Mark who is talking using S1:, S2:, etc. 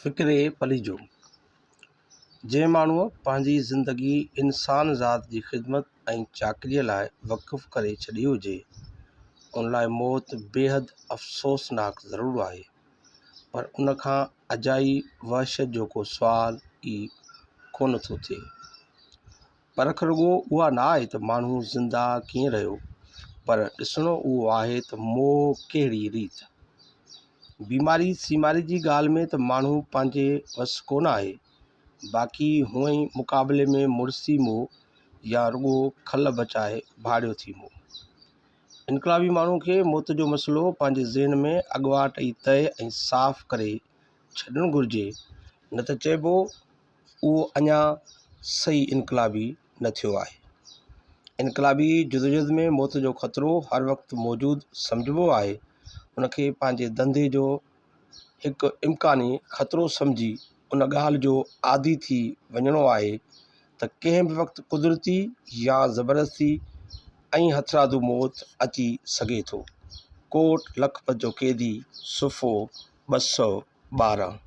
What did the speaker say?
S1: فڪري پليجو، جنهن ماڻهوء پنهنجي زندگي انسان ذات جي خدمت ۽ چاڪريء لاء وقف ڪري ڇڏي هجي، ان لاء موت بيحد افسوسناڪ ضرور آهي، پر ان کان اجائي وحشت جو ڪو سوال ئي ڪونه ٿو ٿئي. پرک رڳو اها نه آهي ته ماڻهو زنده ڪيئن رهيو، پر ڏسڻو اهو آهي ته مئو ڪهڙي ريت. بيماري سيماري جي ڳالهه ۾ ته ماڻهو پنهنجي وس ڪونه آهي، باقي هونئن مقابلي ۾ مڙسي مئو يا رڳو کل بچائي ڀاڙيو ٿي مئو. انقلابي ماڻهو کي موت جو مسئلو پنهنجي ذهن ۾ اڳواٽ ئي طئي ۽ صاف ڪري ڇڏڻ گهرجي، نه ته چئبو اهو اڃا صحيح انقلابي نه ٿيو آهي. انقلابي جدوجهد ۾ موت جو خطرو هر وقت موجود سمجهبو آهي. ان کي پنهنجي ڌنڌي جو هڪ امڪاني خطرو سمجهي ان ڳالهه جو عادي ٿي وڃڻو آهي ته ڪنهن به وقت قدرتي يا زبردستي ۽ هٿرادو موت اچي سگهي ٿو. ڪوٽ لکپت جو قيدي، صفحو 212.